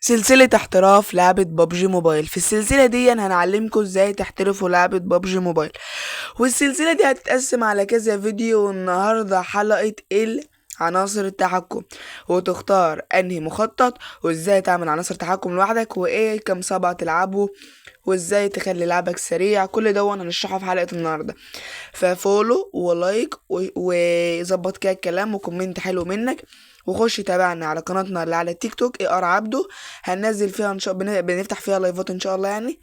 سلسلة احتراف لعبة بابجي موبايل. في السلسلة دي هنعلمكم ازاي تحترفوا لعبة بابجي موبايل، والسلسلة دي هتتقسم على كذا فيديو، والنهاردة حلقة عناصر التحكم، وتختار انهي مخطط، وازاي تعمل عناصر تحكم لوحدك، وايه كم صبع تلعبه، وازاي تخلي لعبك سريع. كل ده هنشرحه في حلقة النهاردة. ف follow و like وظبط كده الكلام و comment حلو منك، وخش تابعنا على قناتنا اللي على التيك توك اي ار عبده، هننزل فيها ان شاء الله، بنفتح فيها لايفات ان شاء الله يعني،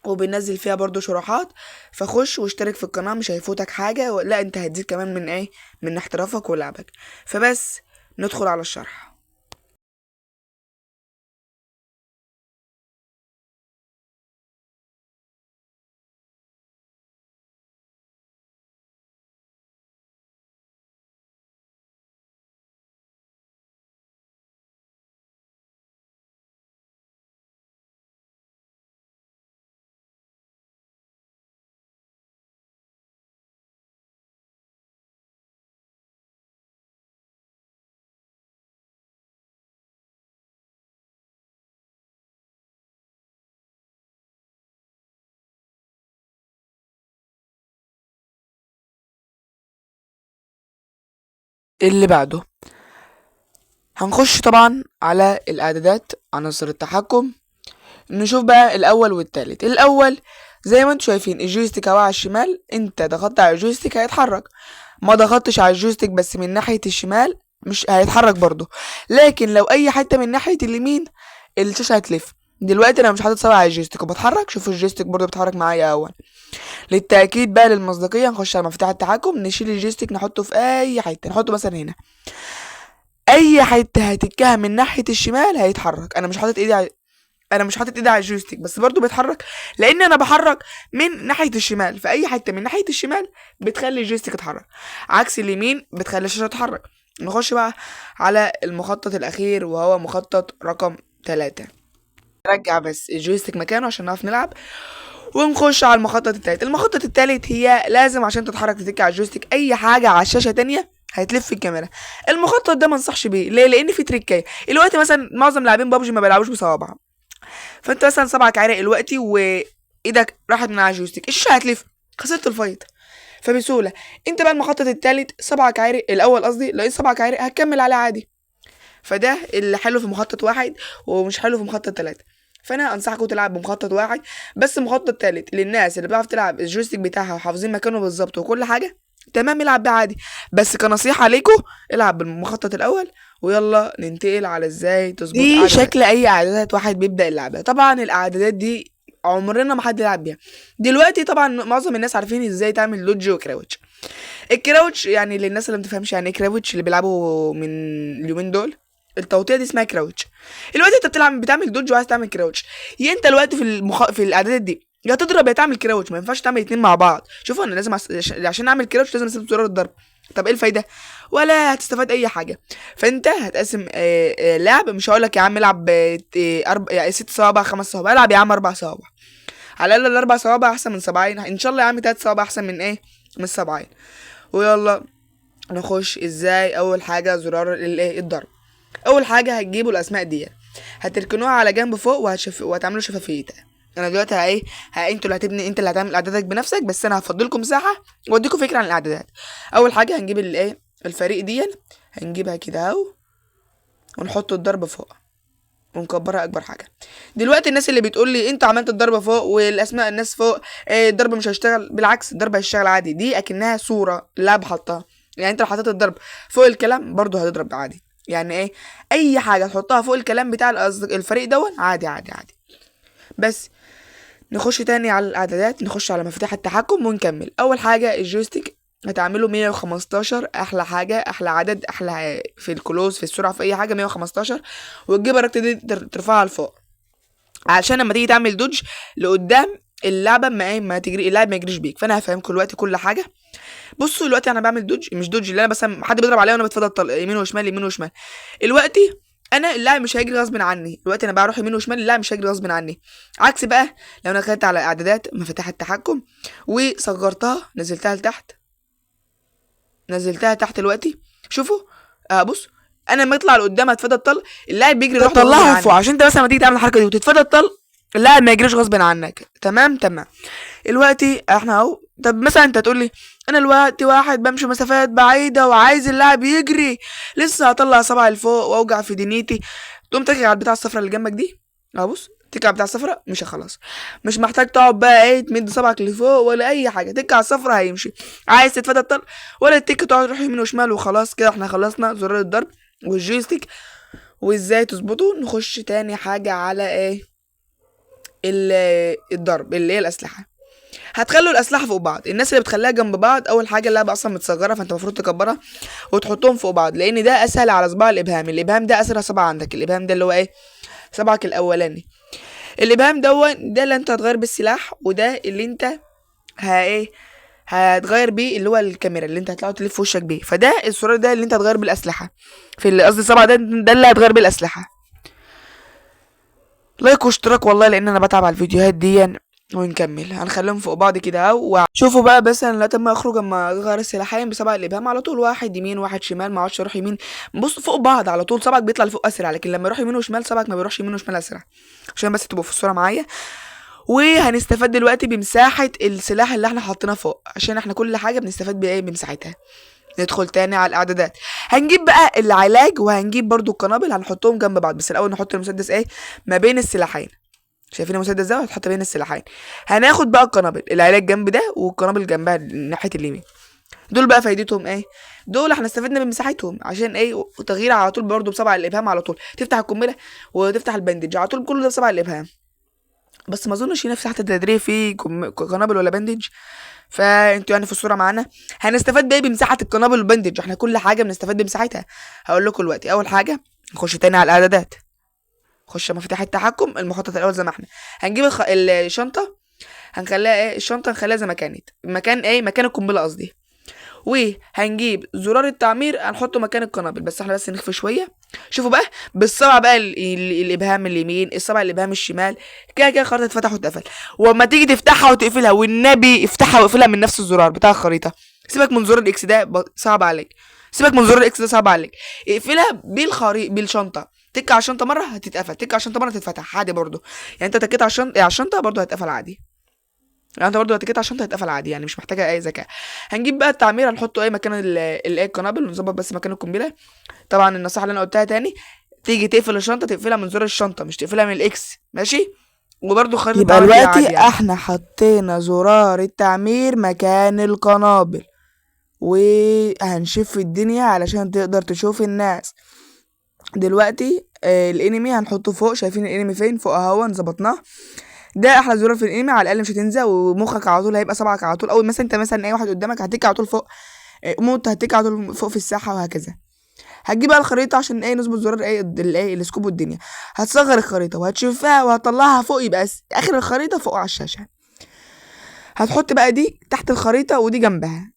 وبننزل فيها برضو شروحات. فخش واشترك في القناة، مش هيفوتك حاجة، لا انت هتزيد كمان من ايه، من احترافك ولعبك. فبس ندخل على الشرح. اللي بعده هنخش طبعا على الاعدادات، عناصر التحكم، نشوف بقى الاول والتالت. الاول زي ما انتم شايفين ال joystick اهو على الشمال، انت ضغطت على ال joystick هيتحرك، ما ضغطتش على ال joystick بس من ناحية الشمال مش هيتحرك برضو، لكن لو اي حتة من ناحية اليمين الشاشة هتلف. دلوقتي انا مش حاطط صبعي على ال joystick وبتحرك، شوفوا ال joystick برضو بيتحرك معايا اهو. للتأكيد بقى للمصداقية نخش على مفتاح التحكم، نشيل ال joystick نحطه في اي حتة، نحطه مثلا هنا، اي حتة هتكها من ناحية الشمال هيتحرك. انا مش حاطط ايدي على ال joystick بس برضو بيتحرك، لان انا بحرك من ناحية الشمال، فاي حتة من ناحية الشمال بتخلي ال joystick يتحرك، عكس اليمين بتخلي الشاشة تتحرك. نخش بقى على المخطط الاخير وهو مخطط رقم 3. نرجع بس ال joystick مكانه عشان نعرف نلعب، ونخش على المخطط التالت. المخطط التالت هي لازم عشان تتحرك تتك على ال joystick، اي حاجة على الشاشة تانية هتلف الكاميرا. المخطط ده ما انصحش بيه، ليه؟ لان في تريكايه. دلوقتي مثلا معظم لاعبين بابجي ما بيلعبوش بصوابعهم، فانت مثلا صبعك عرق دلوقتي وايدك راحت من على ال joystick، الشاشة هتلف، خسرت ال fight فبسهوله. انت بقى المخطط التالت صبعك عرق الاول، قصدي لقيت صبعك عرق هتكمل عليه عادي. فده اللي حلو في مخطط 1 ومش حلو في مخطط 3. فانا انصحكم تلعب بمخطط 1 بس. مخطط تالت للناس اللي بتعرف تلعب ال joystick بتاعها وحافظين مكانه بالظبط وكل حاجة تمام، العب بيه عادي. بس كنصيحه ليكم العب بالمخطط الاول. ويلا ننتقل على ازاي تظبط دي اعدادات. شكل اي اعدادات واحد بيبدا اللعبة. طبعا الاعدادات دي عمرنا ما حد يلعب بيها دلوقتي. طبعا معظم الناس عارفين ازاي تعمل dodge و crouch. ال crouch يعني للناس اللي ما بتفهمش يعني ايه crouch، اللي بيلعبوا من اليومين دول التوطية دي اسمها crouch. دلوقتي انت بتعمل dodge وعايز تعمل crouch، يا انت دلوقتي في الاعدادات دي يا تضرب يا تعمل crouch، ما ينفعش تعمل اتنين مع بعض. شوفوا انا لازم عشان اعمل crouch لازم اسيب زرار الضرب. طب ايه الفايدة؟ ولا هتستفاد اي حاجة. فانت هتقسم لعب، مش هقول لك يا عم العب، يعني 6 صوابع 5 صوابع، العب يا عم 4 صوابع، على الاقل الاربع صوابع احسن من صباعين ان شاء الله يا عم، 3 صوابع احسن من ايه، من صباعين. ويلا نخش ازاي. اول حاجة زرار الايه، الضرب. اول حاجة هتجيبوا الاسماء دي هتركنوها على جنب فوق وهتعملوا شفافيتها. انا دلوقتي انتوا اللي هتبني، انت اللي هتعمل اعداداتك بنفسك، بس انا هفضلكم مساحة واديكم فكرة عن الاعدادات. اول حاجة هنجيب الايه، الفريق دي هنجيبها كده اهو، ونحط الضرب فوق ونكبرها اكبر حاجة. دلوقتي الناس اللي بتقول لي انت عملت الضرب فوق والاسماء الناس فوق، الضرب مش هيشتغل، بالعكس الضرب هيشتغل عادي. دي اكنها صوره لاب حطها، يعني انت لو حطيت الضرب فوق الكلام برضو هتضرب عادي. يعني ايه، اي حاجة تحطها فوق الكلام بتاع الفريق دون عادي عادي عادي. بس نخش تاني على الاعدادات، نخش على مفاتيح التحكم ونكمل. اول حاجة ال joystick هتعمله 115، احلى حاجة، احلى عدد، احلى في ال close في السرعة في اي حاجة 115. وتجيب الركت دي ترفعها لفوق عشان لما تيجي تعمل dodge لقدام اللعبة ما ايه، ما تجري، اللاعب ما يجريش بيك. فانا هفهمكم دلوقتي كل حاجة. بصوا دلوقتي انا بعمل dodge، مش dodge اللي انا بس حد بيضرب عليا وانا بتفادى الطلق يمين وشمال يمين وشمال. دلوقتي انا اللاعب مش هيجري غصب عني، دلوقتي انا بروح يمين وشمال اللاعب مش هيجري غصب عني. عكس بقى لو انا دخلت على اعدادات مفاتيح التحكم وصغرتها، نزلتها لتحت، نزلتها تحت دلوقتي، شوفوا، بص انا لما اطلع لقدام هتفادى الطلق، اللاعب بيجري لوحده تطلعها فوق، عشان انت مثلا لما تيجي تعمل الحركة دي وتتفادى الطلق اللاعب ما يجريش غصب عنك. تمام تمام. دلوقتي احنا اهو. طب مثلا انت تقول لي انا الوقت واحد بمشي مسافات بعيدة وعايز اللاعب يجري، لسه هطلع صبعي لفوق واوجع في دنيتي، تقوم تكي على البتاع الصفرا اللي جنبك دي اهو، بص تك على بتاع الصفرا مش خلاص، مش محتاج تقعد بقى ايه تمد صبعك لفوق ولا اي حاجة، تك على الصفرا هيمشي. عايز تتفادى الطلق ولا التك تقعد تروح يمين وشمال وخلاص كده. احنا خلصنا زرار الضرب وال joystick وازاي تظبطه. نخش تاني حاجة على ايه الضرب اللي هي الاسلحة. هتخلوا الاسلحة فوق بعض. الناس اللي بتخليها جنب بعض، اول حاجة اللعبة اصلا متصغره فانت المفروض تكبرها وتحطهم فوق بعض، لان ده اسهل على صباع الابهام. الابهام ده اسرع صباع عندك، الابهام ده اللي هو ايه صبعك الاولاني، الابهام دون ده اللي انت هتغير بالسلاح، وده اللي انت ها ايه هتغير بيه اللي هو الكاميرا اللي انت هتطلع تلف وشك بيه. فده الزرار ده اللي انت هتغير بالاسلحة في اللي قصدي الصبع ده، ده اللي هتغير بالاسلحة. like واشتراك والله لان انا بتعب على الفيديوهات دي. ونكمل هنخليهم فوق بعض كده اهو. شوفوا بقى مثلا لا تم اخرج اما اغير السلاحين بصبع الابهام على طول، واحد يمين واحد شمال، ما اقعدش اروح يمين، بص فوق بعض على طول صبعك بيطلع لفوق اسرع، لكن لما يروح يمين وشمال صبعك ما بيروحش يمين وشمال اسرع، عشان بس تبقوا في الصورة معايا. وهنستفاد دلوقتي بمساحة السلاح اللي احنا حاطيناه فوق، عشان احنا كل حاجة بنستفاد بايه بمساحتها. ندخل تاني على الاعدادات، هنجيب بقى العلاج وهنجيب برضو القنابل، هنحطهم جنب بعض، بس الاول نحط المسدس ايه ما بين السلاحين. شايفين المسدس ده هتحط بين السلاحين. هناخد بقى القنابل، العلاج جنب ده والقنابل جنبها ناحية اليمين. دول بقى فايدتهم ايه؟ دول احنا استفدنا من مساحتهم عشان ايه؟ وتغيير على طول برضو بصبع الابهام على طول، تفتح القنبلة وتفتح ال bandage على طول، كله ده بصبع الابهام. بس ما اظنش هنا في تحت التدريب في قنابل ولا bandage، فانتوا يعني في الصورة معانا. هنستفاد بايه بمساحة القنابل وال bandage؟ احنا كل حاجة بنستفاد بمساحتها. هقول لكم دلوقتي. اول حاجة نخش تاني على الاعدادات، خش مفاتيح التحكم، المخطط الاول زي ما احنا. هنجيب الشنطة، هنخليها ايه؟ الشنطة هنخليها زي ما كانت، مكان ايه؟ مكان القنبلة قصدي. وهنجيب زرار التعمير هنحطه مكان القنابل، بس احنا بس نخفي شوية. شوفوا بقى بالصبع بقى الابهام اليمين، الصبع الابهام الشمال، كده كده الخريطة اتفتح واتقفل. واما تيجي تفتحها وتقفلها والنبي افتحها واقفلها من نفس الزرار بتاع الخريطة. سيبك من زرار ال X ده صعب عليك، سيبك من زرار ال X ده صعب عليك، اقفلها بالشنطه. تك على الشنطة مرة هتتقفل، تك على الشنطة مرة هتتفتح عادي برضو. يعني انت تكيت على الشنطة برضو هتتقفل عادي، يعني انت برضو تكيت على الشنطة هتتقفل عادي، يعني مش محتاجه اي ذكاء. هنجيب بقى التعمير هنحطه ايه مكان القنابل، ونظبط بس مكان القنبلة. طبعا النصيحة اللي انا قلتها تاني، تيجي تقفل الشنطة تقفلها من زرار الشنطة، مش تقفلها من ال X، ماشي؟ وبرضو خريطة يبقى التعمير دلوقتي عادي يعني. احنا حطينا زرار التعمير مكان القنابل، وهنشف الدنيا علشان تقدر تشوف الناس. دلوقتي ال enemy هنحطه فوق، شايفين ال enemy فين؟ فوق اهو، ظبطناه. ده احلى زرار في ال enemy، على الاقل مش هتنزل، ومخك على طول هيبقى صبعك على طول. اول مثلا انت مثلا اي واحد قدامك هتك على طول فوق، موت هتك على طول فوق في الساحة وهكذا. هتجيب بقى الخريطة عشان ايه؟ نظبط زرار ايه الايه ال scope والدنيا. هتصغر الخريطة وهتشوفها وهتطلعها فوق، يبقى اخر الخريطة فوق على الشاشة. هتحط بقى دي تحت الخريطة ودي جنبها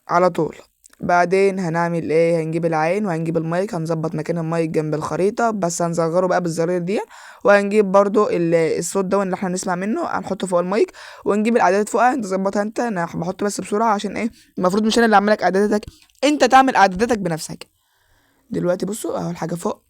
على طول. بعدين هنعمل ايه؟ هنجيب العين وهنجيب المايك، هنظبط مكان المايك جنب الخريطة، بس هنصغره بقى بالزرار دي. وهنجيب برضو الصوت ده اللي احنا هنسمع منه هنحطه فوق المايك، ونجيب الاعدادات فوقها انت تظبطها انت. انا بحط بس بسرعة عشان ايه؟ المفروض مش انا اللي اعمل لك اعداداتك، انت تعمل اعداداتك بنفسك. دلوقتي بصوا اهو الحاجة فوق.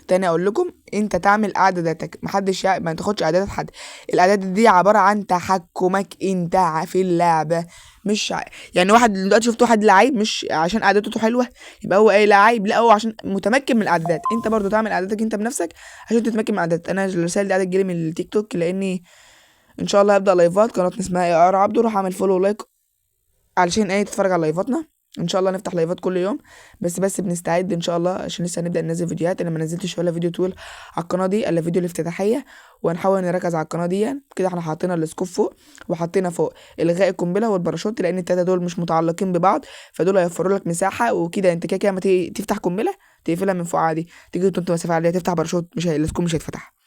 تاني اقول لكم انت تعمل اعداداتك، محدش ما تاخدش اعدادات حد. الاعدادات دي عبارة عن تحكمك انت في اللعبة، مش يعني واحد دلوقتي شفت واحد لعيب مش عشان اعداداته حلوة يبقى هو ايه لعيب، لا هو عشان متمكن من الاعدادات. انت برضو تعمل اعداداتك انت بنفسك عشان تتمكن من الاعدادات. انا الرسائل دي قاعدة تجيلي من التيك توك، لاني ان شاء الله هبدا لايفات، قناتنا اسمها اي ار عبده، روح اعمل follow و like علشان ايه تتفرج على لايفاتنا. ان شاء الله نفتح لايفات كل يوم، بس بنستعد ان شاء الله عشان لسه هنبدا ننزل فيديوهات. انا ما نزلتش ولا فيديو طويل على القناة دي الا فيديو الافتتاحيه، وهنحاول نركز على القناة دي كده. احنا حاطين ال scope فوق، وحطينا فوق الغاء القنبلة والباراشوت، لان التلاتة دول مش متعلقين ببعض، فدول هيوفروا لك مساحة وكده. انت كده كده ما تيجي تفتح قنبلة تقفلها من فوق عادي، تيجي تنط مسافة عالية تفتح باراشوت، مش ال scope مش هيتفتح.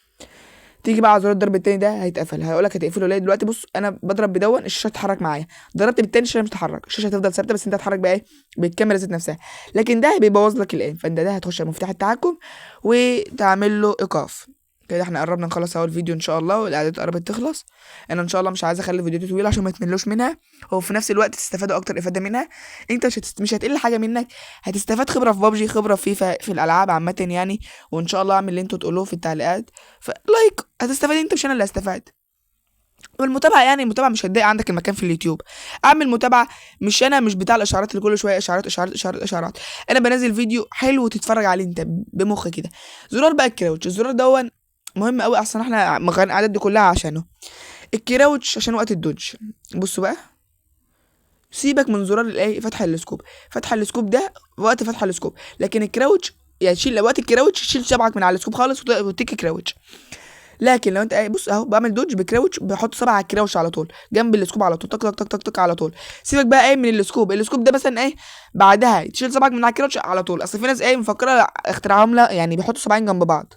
تيجي بقى على زرار الضرب التاني ده هيتقفل، هيقولك هتقفله ليه؟ دلوقتي بص انا بضرب بدون الشاشة تتحرك معايا، ضربت بالتاني الشاشة مش هتتحرك، الشاشة هتفضل ثابتة، بس انت هتتحرك بقى ايه؟ بالكاميرا ذات نفسها. لكن ده بيبوظ لك ال aim، فانت ده هتخش على مفتاح التحكم وتعمل له ايقاف كده احنا قربنا نخلص اول فيديو ان شاء الله، والاعدادات قربت تخلص. انا ان شاء الله مش عايز اخلي فيديوهاتي طويلة عشان ما تملوش منها، وفي نفس الوقت تستفادوا اكتر افاده منها. انت مش هتقل حاجة منك، هتستفاد خبره في بابجي، خبره في فيفا، في الالعاب عامة يعني. وان شاء الله اعمل اللي انتوا تقولوه في التعليقات، ف like هتستفاد انت مش انا اللي هستفاد. والمتابعة يعني المتابعة مش هتضايق عندك المكان في اليوتيوب. اعمل متابعه، مش انا مش بتاع الاشعارات اللي كل شوية اشعارات اشعارات اشعارات اشعارات. انا بنزل فيديو حلو تتفرج عليه انت بمخ كده. زرار بقى ال crouch، الزرار دون مهم قوي، اصلا احنا مغيرين الاعداد دي كلها عشانه. ال crouch عشان وقت ال dodge. بصوا بقى، سيبك من زرار الايه فتح ال scope، فتح ال scope ده وقت فتح ال scope، لكن ال crouch يعني شيل وقت ال crouch، شيل صبعك من على ال scope خالص وتك crouch. لكن لو انت ايه، بص اهو بعمل dodge ب crouch، بحط صبع على ال crouch على طول جنب ال scope على طول، تك تك تك تك تك على طول. سيبك بقى ايه من ال scope، ال scope ده مثلا ايه بعدها تشيل صبعك من على ال crouch على طول. اصل في ناس ايه مفكرة اختراعهم لا، يعني بيحطوا صباعين جنب بعض.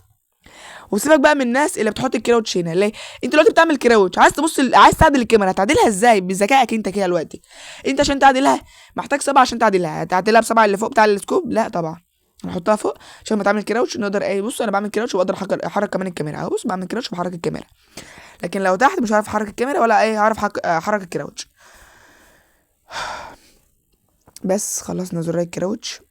وسيبك بقى من الناس اللي بتحط ال crouch هنا. ليه؟ انت دلوقتي بتعمل crouch، عايز تبص عايز تعدل الكاميرا، هتعدلها ازاي بذكائك انت كده دلوقتي؟ انت عشان تعدلها محتاج صبع عشان تعدلها، هتعدلها بصبع اللي فوق بتاع ال scope؟ لا طبعا، نحطها فوق عشان ما تعمل crouch نقدر ايه. بص انا بعمل crouch واقدر احرك كمان الكاميرا اهو، بص بعمل crouch وبحرك الكاميرا. لكن لو تحت مش هعرف احرك الكاميرا ولا ايه هعرف احرك ال crouch. بس خلصنا زرار ال crouch،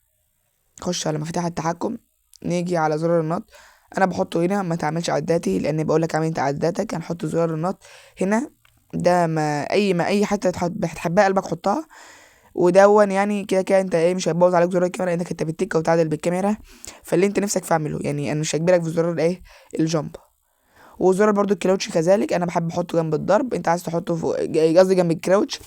خش على مفاتيح التحكم، نيجي على زرار النط. انا بحطه هنا، ما تعملش عداتي لان بقول لك اعمل انت عداتك. هنحط زرار النط هنا، ده ما اي حتة بتحبها قلبك حطها. ودون يعني كده كده انت ايه مش هيبوظ عليك زرار الكاميرا لانك انت بتتك وتعدل بالكاميرا، فاللي انت نفسك في اعمله يعني. انا مش هجبرك في زرار ايه ال jump. وزرار برضو ال crouch كذلك، انا بحب احطه جنب الضرب، انت عايز تحطه فوق، قصدي جنب ال crouch،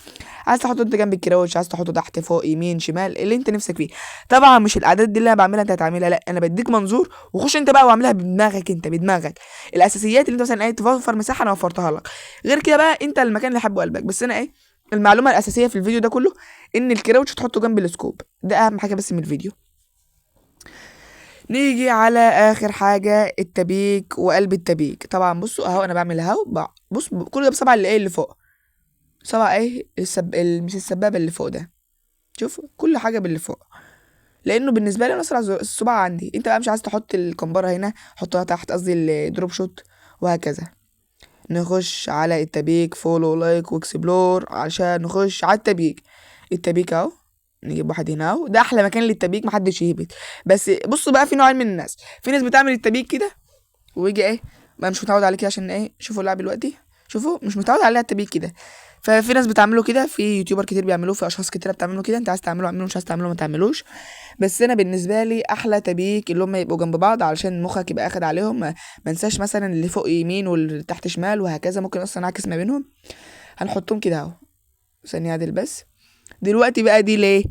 عايز تحطه انت جنب ال crouch، عايز تحطه تحت فوق يمين شمال، اللي انت نفسك فيه. طبعا مش الاعداد دي اللي انا بعملها انت هتعملها، لا انا بديك منظور وخش انت بقى واعملها بدماغك انت، بدماغك الاساسيات اللي انت مثلا ايه توفر مساحة انا وفرتها لك. غير كده بقى انت المكان اللي حبه قلبك. بس انا ايه المعلومة الاساسية في الفيديو ده كله ان ال crouch تحطه جنب ال scope، ده اهم حاجة بس من الفيديو. نيجي على اخر حاجة، ال peek وقلب ال peek. طبعا بصوا اهو انا بعمل اهو، بص كل ده بصبع اللي ايه اللي فوق، صبع ايه مش السبابة اللي فوق ده، شوف كل حاجة باللي فوق، لانه بالنسبة لي انا اسرع الصباع عندي. انت بقى مش عايز تحط الكمبره هنا حطها تحت، قصدي ال drop shot وهكذا. نخش على ال peek، follow like و explore عشان نخش على ال peek. ال peek اهو، نجيب واحد هنا اهو، ده احلى مكان لل peek، محدش يهبط. بس بصوا بقى في نوعين من الناس، في ناس بتعمل ال peek كده ويجي ايه ما مش متعود عليه كده، عشان ايه شوفوا اللعب دلوقتي، شوفوا مش متعود عليها ال peek كده. ففي ناس بتعمله كده، في YouTuber كتير بيعملوه، في اشخاص كتيرة بتعمله كده. انت عايز تعمله اعمله، مش عايز تعمله ما تعملوش. بس انا بالنسبة لي احلى peek اللي هم يبقوا جنب بعض علشان مخك يبقى اخد عليهم، ما انساش مثلا اللي فوق يمين واللي تحت شمال وهكذا، ممكن اصلا اعكس ما بينهم. هنحطهم كده اهو، ثانية عدل بس. دلوقتي بقى دي ليه؟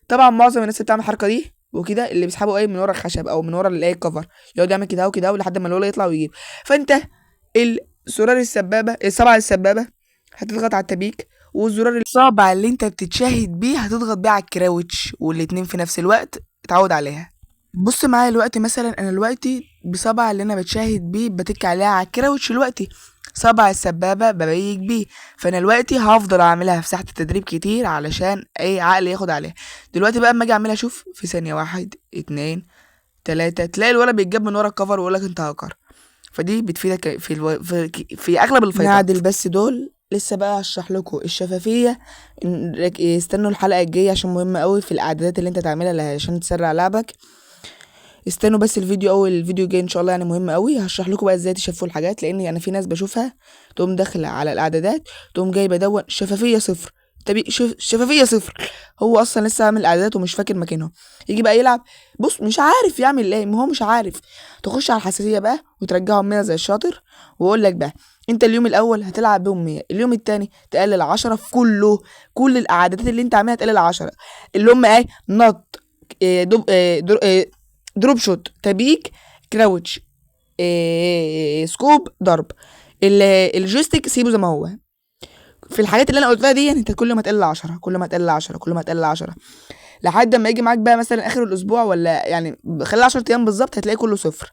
طبعا معظم الناس اللي بتعمل الحركة دي وكده اللي بيسحبوا ايه من ورا الخشب او من ورا الايه ال cover، يقعد يعمل كده اهو كده اهو لحد ما الولا يطلع ويجيب. فانت الزرار السبابة، الصبع السبابة هتضغط على ال peek، والزرار الصابع اللي انت بتتشاهد بيه هتضغط بيه على ال crouch، والاتنين في نفس الوقت، اتعود عليها. بص معايا دلوقتي مثلا انا دلوقتي بصبع اللي انا بتشاهد بيه بتك عليها على ال crouch دلوقتي، صبع السبابة ب peek بيه. فانا دلوقتي هفضل اعملها في ساحة التدريب كتير علشان ايه عقلي ياخد عليها. دلوقتي بقى اما اجي اعملها شوف في ثانية، 1 2 3، تلاقي الولد بيتجاب من ورا ال cover ويقول لك انت هاكر. فدي بتفيدك في اغلب ال fight ات. نعدل بس دول لسه بقى هشرح لكم الشفافية، استنوا الحلقة الجاية عشان مهمة قوي في الاعدادات اللي انت تعملها عشان تسرع لعبك. استنوا بس الفيديو، اول الفيديو الجاي ان شاء الله يعني مهم قوي، هشرح لكم بقى ازاي تشفوا الحاجات، لان انا في ناس بشوفها تقوم داخله على الاعدادات تقوم جايبه دون شفافية صفر، طب شفافية صفر، هو اصلا لسه عامل اعدادات ومش فاكر مكانه، يجي بقى يلعب بص مش عارف يعمل ايه، ما هو مش عارف. تخش على الحساسية بقى وترجعهم 100 زي الشاطر، واقول لك بقى انت اليوم الاول هتلعب بيهم 100، اليوم التاني تقلل 10 في كله، كل الاعدادات اللي انت عاملها تقلل 10، اللي هم ايه نط، إيه دوب، إيه إيه drop shot، peek، crouch، إيه scope، ضرب. ال joystick سيبه زي ما هو. في الحاجات اللي انا قلتها دي انت كل ما تقل 10، كل ما تقل 10، كل ما تقل 10، لحد ما يجي معاك بقى مثلا اخر الاسبوع ولا يعني خلال 10 ايام بالظبط هتلاقي كله صفر.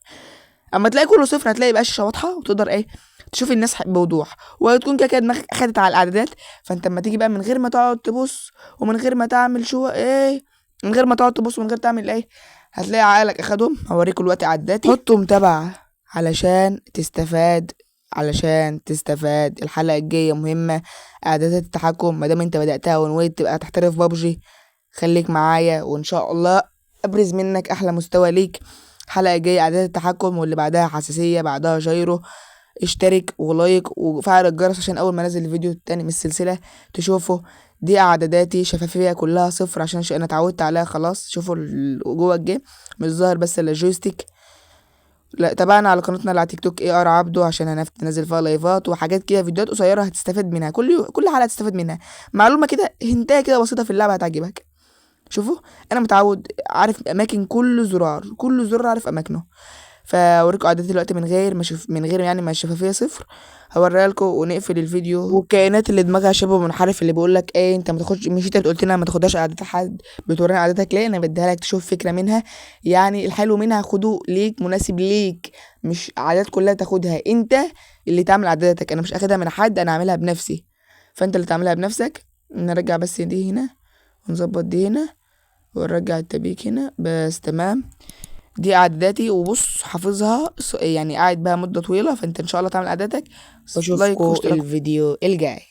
اما تلاقي كله صفر هتلاقي بقى الشاشة واضحة وتقدر ايه تشوف الناس بوضوح، وتكون كده كده دماغك اخدت على الاعدادات. فانت اما تيجي بقى من غير ما تقعد تبص ومن غير ما تعمل شو ايه، من غير ما تقعد تبص ومن غير تعمل ايه، هتلاقي عقلك اخدهم. هوريكم دلوقتي اعداداتي. حطوا متابعه علشان تستفاد، علشان تستفاد. الحلقة الجاية مهمة، اعدادات التحكم ما دام انت بدأتها ونويت تبقى تحترف بابجي، خليك معايا وان شاء الله ابرز منك احلى مستوى ليك. الحلقة الجاية اعدادات التحكم، واللي بعدها حساسية، بعدها gyro. اشترك و like وفعل الجرس عشان اول ما انزل الفيديو التاني من السلسلة تشوفه. دي اعداداتي، شفافية كلها صفر عشان انا اتعودت عليها خلاص. شوفوا جوه ال game مش ظاهر بس الا joystick. لا تابعنا على قناتنا اللي على تيك توك اي ار عبده، عشان هننزل فيها لايفات وحاجات كده، فيديوهات قصيرة هتستفاد منها، كل حلقة هتستفاد منها معلومة كده، هنتايه كده بسيطة في اللعبة هتعجبك. شوفوا انا متعود، عارف اماكن كل زرار، كل زرار عارف اماكنه. فاوريكم اعداداتي دلوقتي من غير ما شوف، من غير يعني ما الشفافية صفر، هوريها لكم ونقفل الفيديو. والكائنات اللي دماغها شبه منحرف اللي بيقول لك ايه انت ما تاخدش، مش انت قلت لنا ما تاخدهاش اعدادات حد، بتورينا اعداداتك ليه؟ انا بديها لك تشوف فكرة منها، يعني الحلو منها خده ليك، مناسب ليك، مش اعداد كلها تاخدها انت اللي تعمل اعداداتك. انا مش اخدها من حد، انا عاملها بنفسي، فانت اللي تعملها بنفسك. نرجع بس دي هنا ونظبط دي هنا ونرجع التبيك هنا بس، تمام. دي اعداداتي، وبص حافظها يعني قاعد بها مدة طويلة، فانت ان شاء الله تعمل اعداداتك. like واشوفكوا واشتراك. الفيديو الجاي.